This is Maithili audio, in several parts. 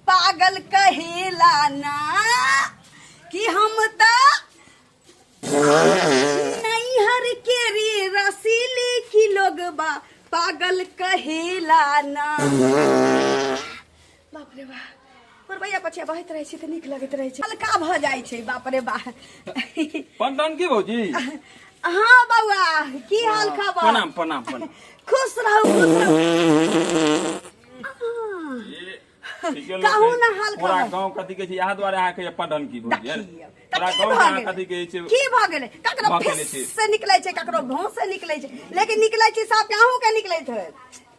पागल कहेला ना कि हम तऽ नैहर के रे रसीली की लोगबा पागल कहेला ना। बाप रे बाप, पुरबैया पछिया बहैत रहै छै तऽ नीक लगैत रहै छै, हल्का भऽ जाइ छै। बाप रे बाप। पंडन की भौजी? हाँ बौआ, की हाल खबर? प्रणाम प्रणाम प्रणाम। खुश रहू, खुश रहू। कहू ना हाल पूरा खबर। गांव कथी कहै छै, इएह दुआरे अहाँके पंडन की भौजी है? देखियौ, तऽ पूरा की गाँव भऽ अहाँ गेलै? कथी कहै छै? की भऽ गेलै? ककरो भऽ गेलै फिस छै। से निकलै छै, ककरो भौं से निकलै छै, लेकिन निकलै छै सबके, अहूँ के निकलैत होयत।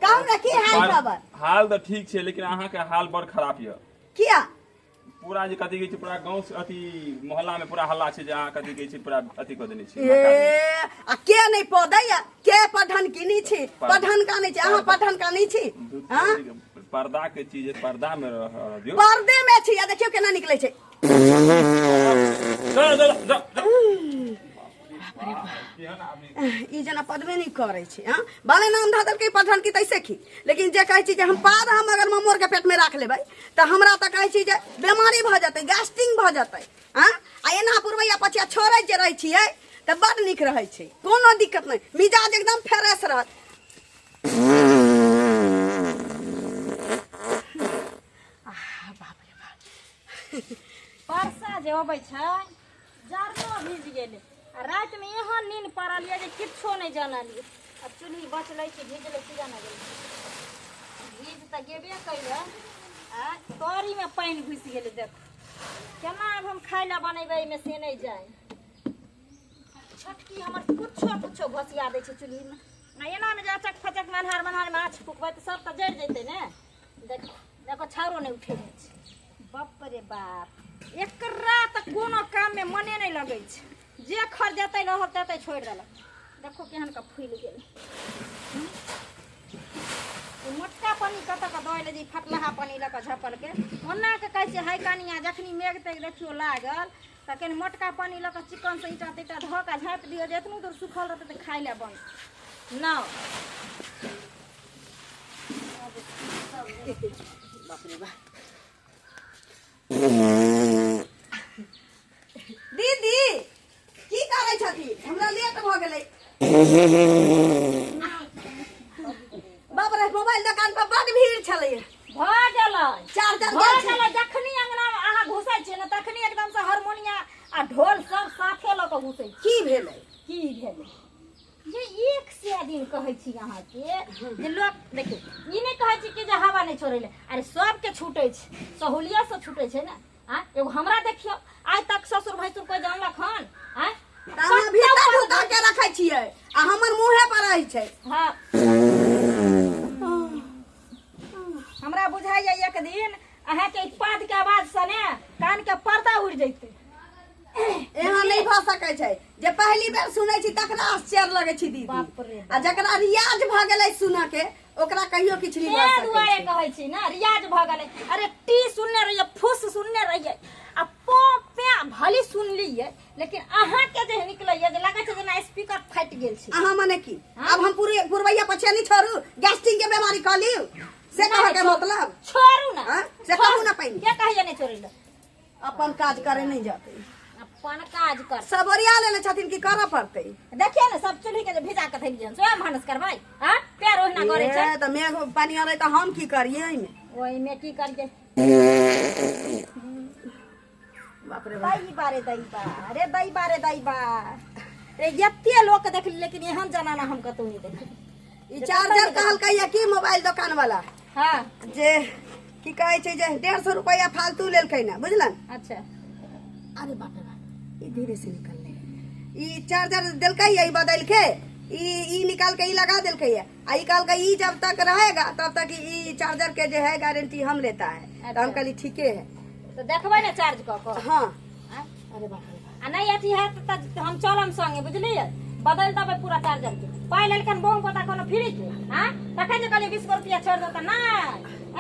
कहू ने की हाल खबर? हाल तऽ ठीक छै, लेकिन अहाँके हाल बड़ खराब यऽ। किया? पूरा जे कथी कहै छै, पूरा गाँव से अथी मोहल्ला में पूरा हल्ला छै जे अहाँ कथी कहै छै पूरा अथी कऽ देने छी। ए, आ के नहि पौधैया? के पढ़न किनी छी? पढ़न का नहि छी अहाँ? पढ़न का नहि छी? हाँ? पर्दा के चीज है, पर्दा में रह दियौ। पर्दे में छी आ देखियौ केना निकलै छै। जा जा जा जा। ई जेना पदबे नहि करै छै। हँ, भले नाम धऽ देलकै पढ़न की तैसे की, लेकिन जे कहै छी जे हम पाद हम अगर ममोर के पेट में राख लेबै तऽ हमरा तऽ कहै छी जे बेमारी भऽ जेतै, गैस्ट्रिंग भऽ जेतै। हँ, आ एना पुरबैया पछिया छोड़ैत जे रहै छियै तऽ बड्ड नीक रहै छै, कोनो दिक्कत नहि, मिजाज एकदम फ्रेश रहत। आह, बाप रे बाप। वर्षा जे अबै छै, जरनो भीज गेलै आ रातिमे एहन नींद पड़ल यऽ जे किछो नहि जानलियै। आब चूल्ही बचलै कि भिजलै कि जाने गेलै। भीज तऽ गेबे कैलै आ तरीमे पानि घुसि गेलै। देखो केना आब हम खाय लए बनेबै एहिमे से नहि जाय। छोटकी हमर कुछो कुछो घोसिया दै छै चूल्हीमे। आ एनामे जे अचक फचक अन्हार मन्हारमे आँच फुकबै तऽ सब तऽ जरि जेतै ने। देखो देखो, छाउरो नहि उठै छै। बाप रे बाप, एकरा तऽ कोनो काममे मने नहि लगै छै। जे खर जेतै रहत तेतै छोड़ि देलक। देखो केहन के फूलि गेल। ई मोटका पानि कतऽ कऽ दऽ एलै जे ई फटलाहा पानि लऽ कऽ झपलकै ओना के। कहै छै, है कनिया, जखनी मेघ तेघ देखियौ लागल तऽ कनि मोटका पानि लऽ कऽ चिकनसँ ईंटा तीटा धऽ कऽ झाँपि दियौ जे एतनो दूर सुखल रहतै तऽ खाय लए बनतै न। बाप रे बाप। दीदी, की करै छथिन? हमरा लेट भऽ गेलै। बाप रे, मोबाइल दोकान पर बड भीड़ छलै। भऽ गेलै। चार्जर भऽ गेल छै। गेलै। जखनी अंगना मे अहाँ घुसै छियै ने, तखनी एकदम से हारमोनिया आ ढोल सब साथे लऽ कऽ घुसै छी। की भेलै? की भेलै जे 100 दिन कहै छी अहाँके जे लोक देखियौ, ई नहि कहै छी कि जे हवा नहि छोड़ै लए। अरे, सबके छूटै छै, सहूलियतसँ छूटै छै ने। आँय, एगो हमरा देखियौ, आइ तक ससुर भैंसुर कोइ जानलक हन? आँय? तऽ अहाँ भीतर ढुका के रखै छियै आ हमर मुँहे पर रहै छै। हाँ, हमरा बुझाइया एक दिन अहाँके ई पाद के आवाज से ने कान के पर्दा उड़ि जैतै। एहन नहि भऽ सकै छै। जे पहली बेर सुनै छी तकरा आश्चर्य लगै छै दीदी। बाप रे। आ जकरा रियाज भऽ गेलै सुनऽ के, ओकरा कहियो किछु नहि भऽ तें सकै दुआरे छै। कहै छी ने, रियाज भऽ गेलै। अरे, टी सुनने रहियै, फूस सुनने रहियै आ पो पे भली सुनलियै, लेकिन अहाँके जे निकलैया जे लगै छै जेना स्पीकर फाटि गेल छै। अहाँ मने की आब हम पूरे पुरवैया पछिया नहि छोड़ू, गैस्ट्रिक के बीमारी कऽ लियौ, से कहऽ के मतलब? छोड़ू ने। हाँ? से कहू ने पहिने। के कहैया नहि छोड़ै लए? अपन काज करे नहि जतै। अपन काज कर। सब ओरिया लेने छथिन कि करऽ पड़तै? देखियौ ने, सब चूल्ही के जे भिजा के धैलियन स्वयं भानस करबै? हाँ, पैर ओहिना करै छै। ए, तऽ मेघ पानि अलै तऽ हम की करियै एहिमे? ओहिमे की करियै? बाप रे बाप। दई बारे दई बा रे, दई बारे दई बा रे। एते लोक देखली, लेकिन एहन जनाना हम कतौ नहि देखली। ई चार्जर कहलकै या की मोबाइल दोकान वाला जे की कहै छै जे 150 रुपैआ फालतू लेलकै ने, बुझलन? अच्छा। अरे बाप रे बाप, ई धीरे से निकललै। ई चार्जर देलकै या ई बदल के ई ई निकाल के ई लगा देलकै या आ ई कहलकै ई जब तक रहेगा तब तक ई चार्जर के जे है गारंटी हम लेता है। तऽ हम कहली ठीके है। तऽ देखबै ने चार्ज कऽ कऽ? हाँ। आँय? अरे बाप रे बाप। आ नहि अथी हैत तऽ हम चलम संगे, बुझलियै? बदलि देबै पूरा चार्जर के। पाइ लेलकन बोम पता कोनो फ्री के? आँ, तखन जे कहलियै 20 गो रुपया छोड़ि दो तऽ नहि,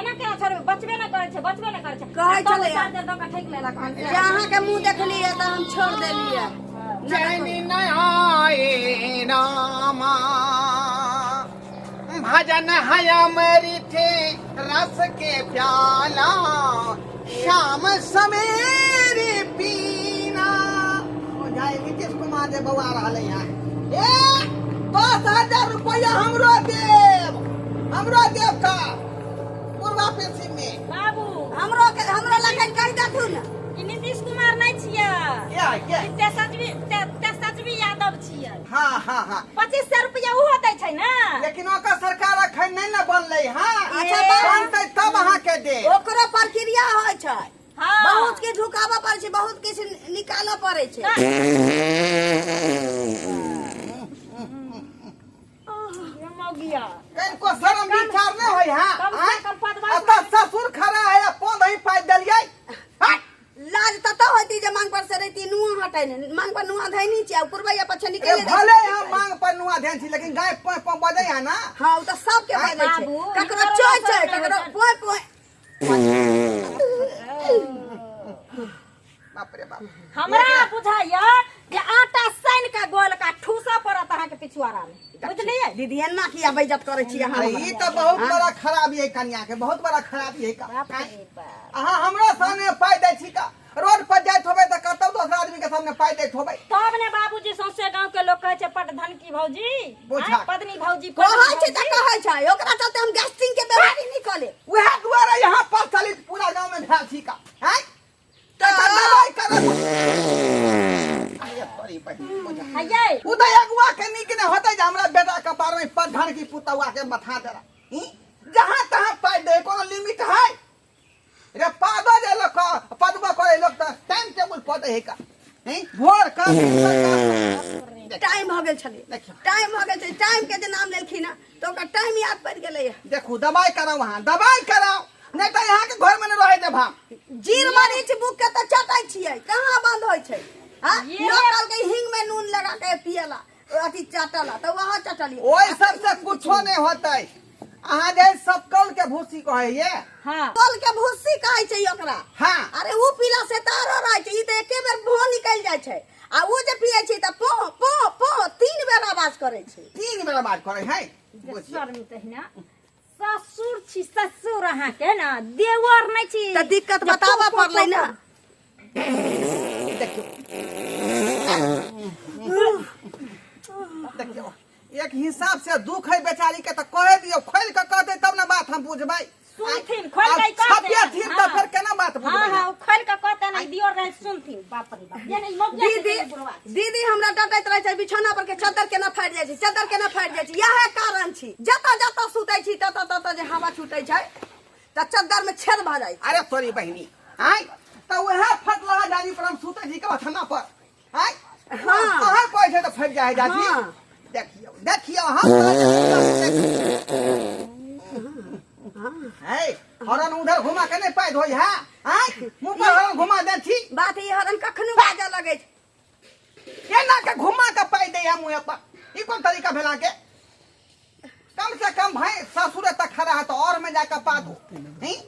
एना केना छोड़बै? बचबे नहि करै छै, बचबे नहि करै छै। कहै आ तब छलैया। चार्जर दऽ कऽ ठकि लेलक हन। जे अहाँके मुँह देखलियै तऽ हम छोड़ देलियै। चैन न आए रामा। भजन है अमृत रस के प्याला, शाम सवेरे पीना। ओ जाय नीतीश कुमार जे बौआ रहलै हैं, ए 10,000 रुपया हमरो देब, हमरो देब का पूर्वा पेंशन में। बाबू हमरो के हमरो लखन कहि देथुन। ई नीतीश कुमार नहीं छियै। के है के? ई तेजस्वी यादव छियै। हाँ हाँ हाँ। 2500 रुपया ओहो दै छै ने। लेकिन ओकर सरकार अखन नहीं ने बनलै। हाँ। अच्छा, बनतै तब अहाँके देब। ओकरो प्रक्रिया होइ छै। हाँ। बहुत किछु ढुकाबऽ पड़ै छै, बहुत किछु निकालऽ पड़ै छै। ये मौगिया। कनिको शरम विचार नहि होइ। हाँ। कम से कम पदवा एतऽ ससुर खड़ा है आ पौध ही पाइ देलियै। हट। लाज ततऽ होती जे मांग पर से रहती नुआ हटेने, मांग पर नुआ धैनी छै आ पुरबैया पछे ए, निकलि भले हम मांग पर नुआ ध्यान छी, लेकिन गाय पों पों बजै है ना। हाँ, ओ तऽ सबके बजै छै। बाबू, ककरो हिनकरो चोय छै, लसर नहि ककरो होइ छै। पोय पोय। बाप रे बाप। हमरा बुझाइया जे आटा सानि के गोल का ठूसऽ पड़त अहाँके पिछुआरा में, बुझलियै? दीदी, एना किया बेइज्जत करै छी अहाँ? अरे, ई तऽ बहुत बड़ा खराबी है कनिया के, बहुत बड़ा खराबी है का। बाप रे बाप। अहाँ हमरो सामने पाइ दै छी का? रोड पर जाइत होबै तऽ कतौ दोसर आदमी के सामने पाइ दैत होबै। तब ने बाबूजी, सौंसे गांव के लोग कहै छै पट धनकी भौजी। बोझा। आँय, पत्नी भौजी। कहै छै तऽ कहै छै, ओकरा चलते हम गैस्ट्रिक के बीमारी निकले। वएह दुआरे यहाँ प्रचलित पूरा गांव में भेल छी का। हैं, तऽ दवाई करब। अरे तोरी बहिन, बुझा। हयै। उ तऽ अगुआ के नीक नहि होतै जे हमरा बेटा कपार में पधर की पुतौआ के मथा देला। ई जहाँ तहाँ पाइ दे, कोनो लिमिट है रे? पादो जे लोक पदबो करे लोक तऽ टाइम टेबुल पदे है का? हैं, भोर का टाइम भऽ गेल छलै। देखियौ। टाइम भऽ गेल छै। टाइम के जे नाम लेलखिन हँ तऽ ओकर टाइम याद पड़ि गेलै। देखू, दवाई कराउ, अहाँ दवाई कराउ, नहीं तऽ यहाँ के घर में नहीं रहे देब हम। जीर मरीच बुक के तऽ चटै छियै, कहाँ बंद होइ छै? हाँ? लोक कहलकै हींग में नून लगा के पियला, अथी चटला, तऽ वहाँ चटलियै। ओहि सबसे कुछो नहीं होतै। अहाँ जे सब कल के भूसी कहै ये। हाँ। कल के भूसी कहै छै ओकरा। हाँ। अरे, उ पीला से तारो रहै छै, ई तऽ एके बेर भों निकलि जाइ छै, आ उ जे पियै छै तऽ पो पो पो 3 बेर आवाज करै छै। 3 बेर आवाज करै है, बुझियौ। शर्म तहिना, ससुर छी ससुर अहाँके ने, देवर नहि छी। तऽ दिक्कत जे बताबऽ पो, पो, पड़लै पो, ने। देखियौ देखियौ, एक हिसाब से दुख है बेचारी के, तऽ कहे दियौ, खोलि कऽ कहतै तब ने बात हम बुझबै। सुनथिन, खोलि कऽ आ कहतै। छपेथिन तऽ हाँ। फेर केना बात हाँ। बुझबै? हाँ, ओ खोलि कऽ कहतै ने, दियोर रहै सुनथिन। बाप रे बाप, ये नहि मौगिया छै। दीदी, से बुढ़वा। दीदी, हमरा डटैत रहै छै, बिछौना पर के चद्दर केना फाटि जाइ छै, चद्दर केना फाटि जाइ छै। इएह कारण छी, जतऽ जतऽ सुतै छी ततऽ ततऽ जे हवा छूटै छै तऽ चद्दर में छेद भऽ जाइ छै। अरे तोरी बहिनी, आय तऽ वएह फटलहा जानी पर हम सुतै छी के ओछना पर? आय। हाँ। अहाँ कहै छै तऽ फटि जाइ है जाजी। हाँ। देखियौ देखियौ, हम है हरन उधर घुमा के नहीं पाइ धोइ है। आय मुंह पर हरन घुमा दे छी। बात ई हरन कखनो बाजऽ लगै छै। केना के घुमा के पाइ दै है मुँह पर? ई कोन तरीका भेला के? कम से कम भाई ससुर तक खड़ा है तो और में जाकर पादू हैं?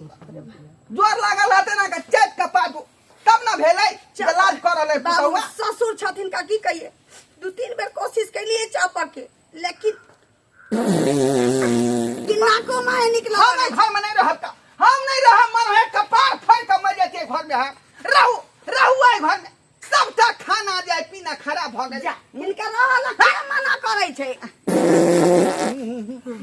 जोर लागल हते ना के चेक के पादू तब ना भेलै जे लाज कर रहलै बाबू, पुतौआ। ससुर छथिन का की कहिए, 2-3 बेर कोशिश कैलिए चापा के, लेकिन कि नाको माहे निकल। हम एहि घर में नहीं रहब का, हम नहीं रहब। मन है कपार फाड़ के मर जैतियै घर में। हम रहू रहू एहि घर में, सबटा खाना जाय पीना खराब भऽ गेल। हिनका रहल के मना करै छै?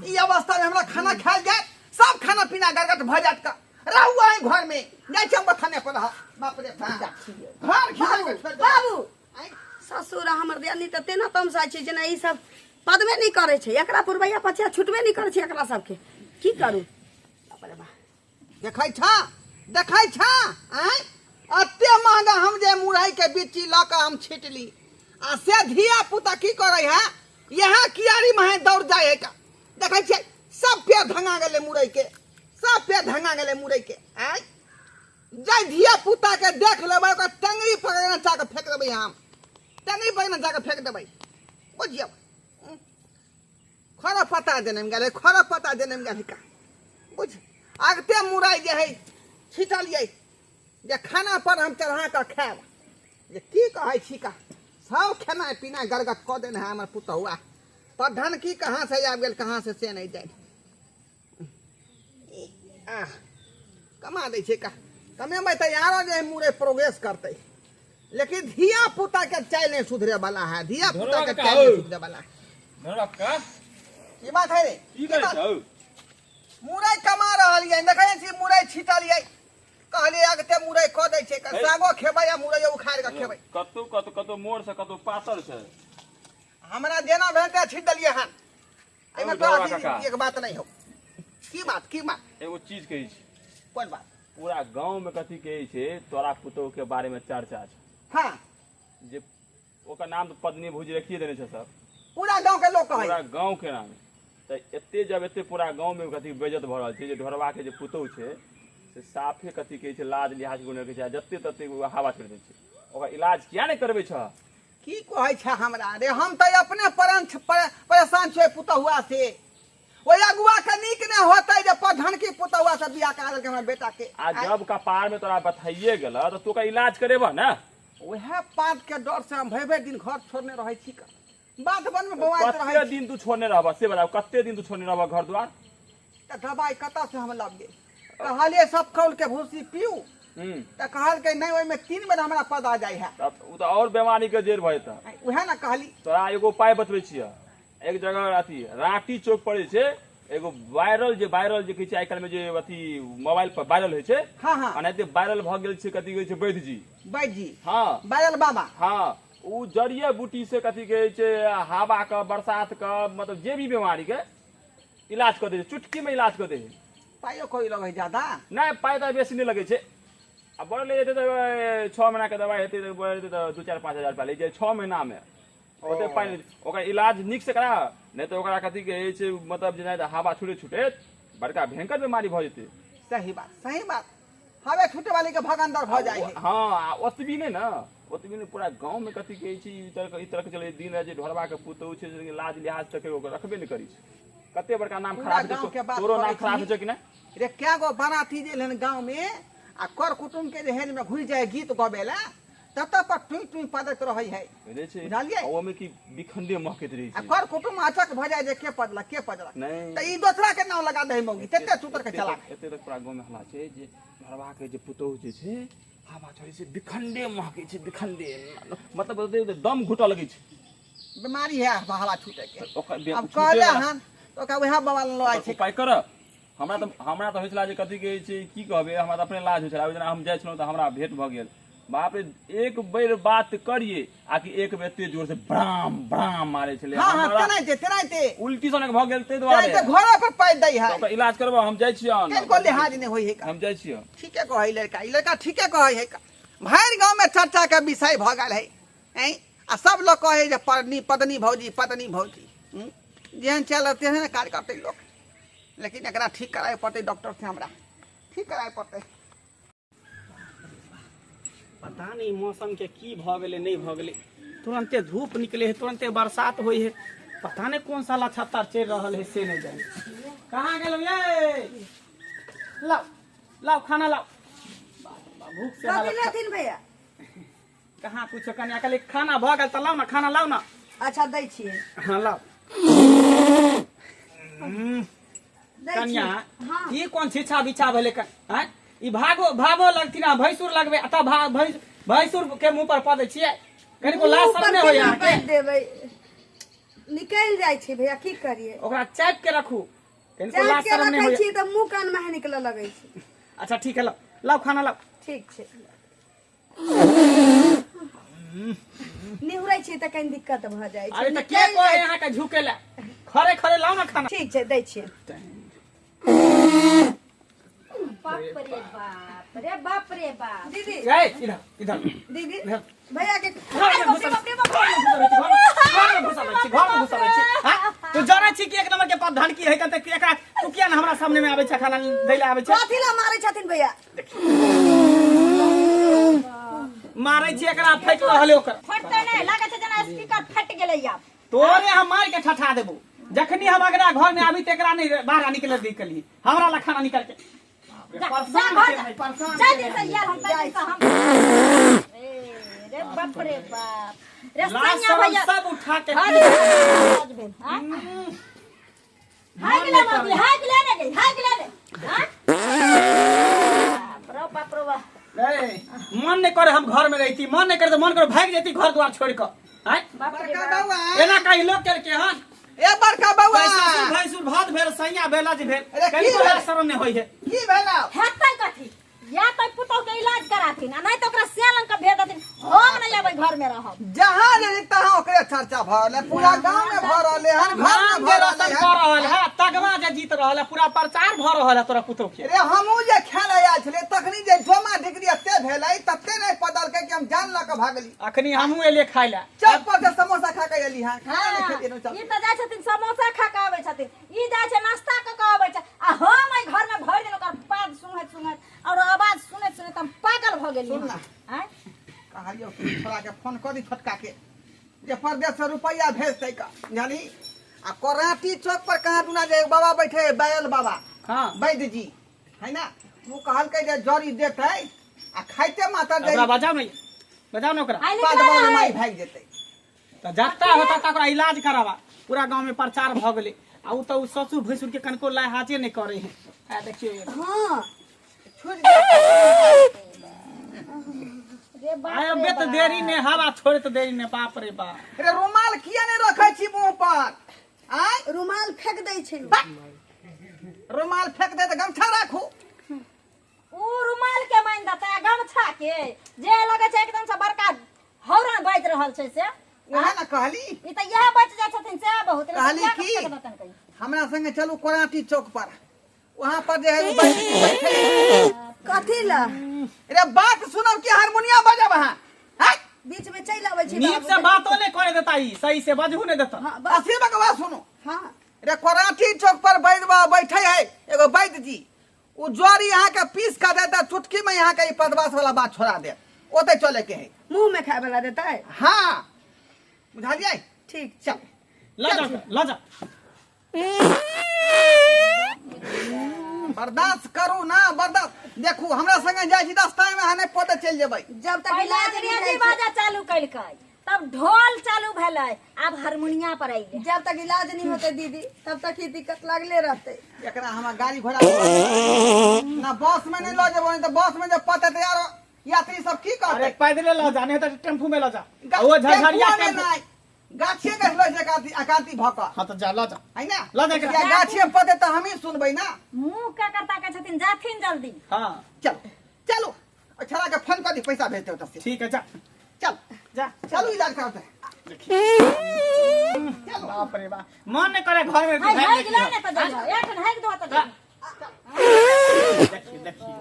ई अवस्था में हमरा खाना खायल जाय, सब खाना पीना गरगट भऽ जायत का। रहू एहि घर में, जाइ छी हम बथाने पर रह। बाप रे बाप, घर खिला के छोड़ि देलक। बाबू। आँय? ससुर आ हमर दियादनी तऽ तेना तमसाइ छै जेना ई सब पदबे नहि करै छै, एकरा पुरबैया पछिया छुटबे नहि करै छै एकरा सबके। की करू? बाप रे बाप। देखै छा, देखै छा? आँय, एते महंगा हम जे मुरई के बिच्ची लऽ कऽ हम छिटली, आ से धिया पुता की करै है? यहाँ कियारी में दौड़ जाय है का। देखै छियै, सब पेड़ धंगा गेलै मुरई के, सब पेड़ धंगा गेलै मुरई के। आँय, जाय धिया पुता के देख लेबै, ओकर टंगरी पकड़ने जा कऽ फेंक देबै हम, टंगरी पकड़ने जा कऽ फेंक देबै, बुझियौ। खरा पता देने में गेलै, खरा पता देने में गेलै का, बुझ। अगते मुरई जे है छिटलियै जे खाना पर हम चढ़ा कऽ खायब, जे की कहै छी का, सब खेनाइ पिनाइ गरगट कऽ देने है हमर पुतहुआ। प्रधान की कहाँ से आबि गेल, कहाँ से से नहि जानि। आह कमा दै छै का कमेबै तऽ आरो जे मुरे प्रोग्रेस करतै लेकिन धिया पुता के चालि नहीं सुधरे वाला है धिया पुता के चालि नहीं सुधरे वाला है धरवा का की बात है रे की करै छौ मुरई कमा रहल ये देखै छी मुरई छिटल ये कहलिए अगते मुरई कऽ दै छै हे। सागो खेबै आ मुरइयो उखाड़ि कऽ खेबै कतौ कतौ कतौ मोड़ से कतौ पातर छै हमरा जेना भेल तें छीट देलियै हन एहिमे औ, तोरा धरवा काका। एक बात नहीं हो की बात की बात एगो चीज कहै छी कोन बात पूरा गांव में कथी कहै छै तोरा पुतोह के बारे में चर्चा छै हाँ जे ओकर नाम तऽ पत्नी भौजी रखिए देने छै सब पूरा गांव के लोग कहै पूरा गांव के नाम तऽ एते जब एते पूरा गांव में कथी बेइज्जत भऽ रहल छै जे ढोरबा के जे पुतोह छै से साफे कथी कहै छै लाज लिहाज कोनो रहै छै आ जते तते ओ हवा छोड़ि दै छै ओकर इलाज किया नहि करबै छह की कहै छै हमरा रे हम तऽ अपने परेशान छियै पुतहुआ से ओहि अगुआ के नीक नहि होतै जे पधनकी पुतहुआ से बियाह करा देलकै हमरा बेटा के आ जब कपार में तोरा बथाइए गेल तऽ तू ओकर इलाज करेबह ने उएह बात के डर से हम भरि भरि दिन घर छोड़ने रहै छी का बाध वन में बौआइत रहै कते दिन तू छोड़ने रहबह से बताउ कते दिन तू छोड़ने रहबह घर द्वार तऽ दबाइ कतऽ से हम लबियै कहलियै सब खौल के भूसी पीऊ तऽ कहलकै नहि ओहिमे 3 बेर हमरा पदा जाइ है तब ओ तऽ आओर बीमारी के जड़ भऽ जेतऽ उएह ने कहली तोरा एगो उपाय बतबै छियह एक जगह अथी राँटी चौक पड़ै छै एगो वायरल जे कहै छै आइ काल्हि मे जे अथी मोबाइल पर वायरल होइ छै हाँ हाँ एनाहिते वायरल भऽ गेल छै कथी कहै छै वैद्य जी वैद्य जी हाँ वायरल बाबा हाँ ओ जड़िए बूटी से कथी कहै छै हवा के बरसात के मतलब जे भी बीमारी के इलाज कऽ दै छै चुटकी मे इलाज कऽ दै छै पाइयो कोई लगै ज्यादा नहि पाइ तऽ बेसी नहि लगै छै आ बढ़ ले जेतै तऽ 6 महीना के दवाइ हेतै तऽ बढ़ जेतै तऽ 2 4 5 हजार रुपया लागि जाइ 6 महीना मे ओते पाइ नहि ओकर इलाज नीक से करा नहि तऽ ओकरा कथी कहै छै मतलब जेना तऽ हवा छूटे छूटैत बड़का भयंकर बीमारी भऽ जेतै सही बात सही बात हवे छूटे वाली के भगंदर भऽ जाइ है हँ आ ओतबी नहि ने ओतबी नहि पूरा गाँव मे कथी कहै छै ई तरह ई तरह के चलै दिन राति जे ढोरबा के पुतोहु छै से लाज लिहाज तक ओकर रखबे नहि करै छै कते बड़का नाम पूरा खराब गाँव हेतै के बात तोरो नाम करै खराब छी। होइ छै कि नहि रे क्या गो बाराती जे एलन गाँव में आ कर कुटुम के जे में घुसि जाय गीत गबे ला तत पर टुई टुई पदैत रहै है बुझै छै बुझलियै? आ ओहिमे की बिखंडे महकैत रहै आ छै कर कुटुम अचक भऽ जाय जे के पदलक के पदलक नहि तऽ ई दोसरा के नाम लगा दे मौगी तते चुतर के चला एते तक पूरा गाँव में हल्ला छै जे घरवा के जे पुतोहु जे छै हवा छोड़ै छै बिखंडे महकै छै बिखंडे मतलब दम घुटऽ लगै छै बीमारी है हवा छूटे के ओकर अब छूटे कहले वाला- हन तऽ ओकरा वएह बाबा लग लऽ छै उपाय कर हमरा तऽ होइ छला जे कथी कहै छै की कहबै हमरा तऽ अपने लाज होइ छला ओहि दिना हम जाइ छलहुँ तऽ हमरा भेंट भऽ गेल बाप रे एक बेर बात करिए आ कि एक बेर एते जोर से ब्राम ब्राम मारे छलै हाँ हाँ हमरा तेनाहिते तेनाहिते उल्टी सनक भऽ गेल ताहि दुआरे तेनाहिते घरे पर पाइ दै है तऽ ओकर इलाज करबऽ हम जाइ छियै किनको लिहाज नहि होइ है का हम जाइ छियै ठीके कहै लड़का ई लड़का ठीके कहै है का भरि गाँव में चर्चा के विषय भऽ गेल है ऐं आ सब लोग कहै जे पत्नी पत्नी भौजी पत्नी भौजी जेहन चलत तेहन काज करतै लोक लेकिन एकरा ठीक कराए पड़तै डॉक्टर से हमरा ठीक कराए पड़तै पता नहीं मौसम के की भऽ गेलै नहि भऽ गेलै तुरंते धूप निकले है तुरंते बरसात होइ है पता नहीं कौन सा लछत्तर चलि रहल है से नहीं जाने कहाँ गेलौ ये लाओ लाओ खाना लाओ बाप रे बाप, भूख से कथी हालत लेथिन भैया कहाँ कुछो कनिया कहली खाना भऽ गेल तऽ लाउ ने खाना लाउ ने अच्छा दै छियै हाँ लाउ दै कनिया छियै हाँ ई कोन छिछा बिछा भेलै आँय ई भागो भागो लगथिन आ भैंसुर लगबै आ तब भैंसुर के मुंह पर पदै छियै कनिको लाज मुँह पर शरम नहि होइए केना अहाँके पानि देबै निकलि जाइ छै भैया की करियै ओकरा चापि के रखू कनिको चापि लाज के शरम नहि रखै होइए छियै तऽ मुँह कान मे निकलऽ लगै छै अच्छा ठीक है लाउ लाउ खाना लाउ ठीक छै निहुरै छियै तऽ कनि दिक्कत भऽ जाइ छै अरे तऽ के निकलि कहै जाइ अहाँके झुके लए खरे खरे लाउ ने खाना ठीक छै दै छियै बाप रे बाप रे बाप रे बाप दीदी ए इधर इधर दीदी इधर। भैया के घर में घुसल घर में घुसल छी घर में घुसल छी हाँ? तू जानै छी कि एक नंबर के पाप धनकी है कते एकरा तू किया ने हमरा सामने में आबै छै खाना दै ले आबै छै कथी ला मारै छथिन भैया मारै छी एकरा फटि रहल है ओकर फटतै नहि लागै छै जेना स्पीकर फटि गेलै आब तोरे हम मार के ठठा देबो जखनी हम अगरा घर में आबी त एकरा नहीं बाहर निकले दी कली हमरा ला खाना निकाल के जा जा परेशान घर के जा भाई, परेशान जाय के दिन से यार हम ताहि दिन से हम रे रे बाप रे बाप रे लाज सैया शरम भैया सब उठा के हरे राज भेल हाँ हाय गेलै मौगी हाय गेलै रे हाय गेलै रे हाँ बाप रे बाप। ए, मन नहीं करे हम घर में रहती, मन नहीं करे तो मन करे भाग जाती घर द्वार छोड़ के। आय बाप रे बड़का बाप। बउआ। एना कहीं लोग के के हन ए बड़का बउआ। ससुर भैंसुर भात भेल सैया भेल आज भेल अरे की कनिको भेल? लाज शरम नहीं होई है। की भेलौ? हेतै कथी? या तऽ पुतोह के इलाज कराथिन आ नहीं तऽ ओकरा सेलन के भेज देथिन। हम नहीं अबै घर में रहब। जहाँ रही तहाँ ओकरे चर्चा भऽ रहल है, पूरा गांव में भऽ रहल है, हर घर में नाम भऽ जे रहल रोशन है। कऽ रहल है, तगमा जे जीत रहल है, पूरा प्रचार भऽ रहल है तोरा पुतोह के। रे हमहूँ जे खेले आयल छलियै तखनी जे जोमा ढिकरी एते भेलै तते नहि पदलकै कि हम जान लऽ कऽ भागली। अखनी हमहूँ एलियै खाय लए। चौक पर से समोसा खा कऽ एली हँ, खाना नहि खेलियै ने चौक। ई तऽ जाइ छथिन समोसा खा कऽ आबै छथिन, ई जाइ छै नाश्ता कऽ कऽ आबै छै, आ हम एहि घर में भरि दिन ओकर पाद सुनैत सुनैत और आवाज सुनैत सुनैत हम पागल भऽ गेलियै। सुन ना। आँय? कहलियौ कि छोड़ा के फोन करी छोटका के जे परदेश से रुपैआ भेजतै का बुझली। आ कोराटी चौक पर कहाँ दुना जे बाबा बैठे है, बैल बाबा। हाँ। वैद्य जी है ना, वो कहलकै जे जड़ी देतै आ खाइते मातर ओकरा जे बजाउ ने, बजाउ ने ओकरा। आइ पाद निकलै बाबा है। माइ भागि जेतै। तऽ जत्ता होता तऽ ओकरा इलाज कराबा। पूरा गांव में प्रचार भऽ गेलै आ उ तऽ उ ससुर भैंसुर के कनिको लाहाजे नहि करै है। आ देखियौ ये। हाँ। छुटि गेल। रे बाप आय रे बे तऽ बाप। देरी ने हवा छोड़े तऽ देरी ने, बाप रे बाप। रे रुमाल किया नहि रखै छी मुँह पर? आय रुमाल फेंक दै छै। रुमाल फेंक दे तऽ गमछा राखू। उ रुमाल के मान देतै आ गमछा के जे लगै छै एकदम से बड़का हौरन बाजि रहल छै से। उएह ने कहली। ई तऽ इएह बचि जाइ छथिन से बहुत। नहि तऽ कहली किया की? फेंक देतनि कहीं? हमरा संगे चलू कोराटी चौक पर, वहां पर जे है वो बैठे है। कथी ला? रे बात सुनब कि हारमोनिया बजब अहाँ? हैं? बीच में चलि आबै छै नीक बाबू। से बातो नहि करे देता ई, सही से बजहू नहि देता। हाँ, बस। असी बकवा सुनू। हाँ। रे कोराटी चौक पर वैद्य बाबा बैठे है, एगो वैद्य जी, उ जड़ी अहाँ के पीस के देता, चुटकी में यहाँ के ई पदवास वाला बात छोड़ा दे, ओते चले के है। मुंह में खाए वाला देतै? हाँ बुझलियै? ठीक। चल लऽ जा लऽ जा। बर्दाश्त करू ना, बर्दाश्त। देखू हमरा संगे जाइ छी रास्ता में अहाँ नहि पते चलि जेबै। जब तक पहिले इलाज नहि अंग्रेजी होइ छै, बाजा चालू कलकै, तब ढोल चालू भेलै, आब हारमोनिया पर अइलै। जब तक इलाज नहीं होते दीदी तब तक ही दिक्कत लागले रहते। एकरा हमरा गाड़ी घोड़ा ना बस में नहीं लऽ जेबै, नहीं तऽ बस में जे पते तऽ यार यात्री सब की अरे कहतै? पैदले लऽ जा, नहीं तऽ टेम्पू में लऽ जा। ओ झझरिया टेम्पुआ में टेम्पू। नहि, गाछिए गाछ लऽ छै एकांती भऽ कऽ। हाँ तऽ जा लऽ जा। है ना? लऽ जा एकरा। या गाछिए में पते तऽ हमही सुनबै ना। मुँह के करता कहै छथिन जाथिन जल्दी। हाँ। चल चलू, ओहि छोड़ा के फोन कऽ दी, पैसा भेजतै ओतऽ से। ठीक है जा। चल जा। चलू इलाज कराते। बाप रे बाप, मन नहीं करे घर में हाय, भागि हाय, देखियौ। गेलै ने तऽ जइयौ। एक ठन हाइक दो तऽ जइयौ। देखियौ देखियौ।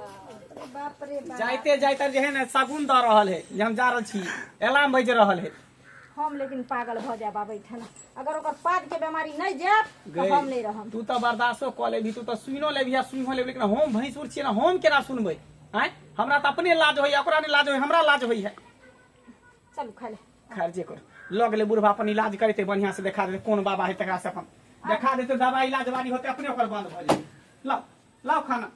बाप रे बाप। जाइते जाइते जे है ने शगुन दऽ रहल है जे हम जा रहल छी, अलार्म बाजि रहल है। हम लेकिन पागल भऽ जायब आब एहिठाम, अगर ओकर पाद के बीमारी नहि जायत तऽ हम नहि रहब। तू तऽ बर्दाश्तो कऽ लेबही, तू तऽ सुनियो लेबही आ सुनियो लेबही, लेकिन हम भैंसुर छियै ने, हम केना सुनबै? आँय, हमरा तऽ अपने लाज होइए, ओकरा नहि लाज होइए, हमरा लाज होइए। चलू खाय ले। खैर जे करू, लऽ गेलै बुढ़बा अपन इलाज करेतै, बढ़िआँ से देखा देतै कोन बाबा है तकरा से अपन देखा देतै, दवाई इलाज बारी होतै अपने ओकर बंद भऽ जेतै। लाउ लाउ खाना।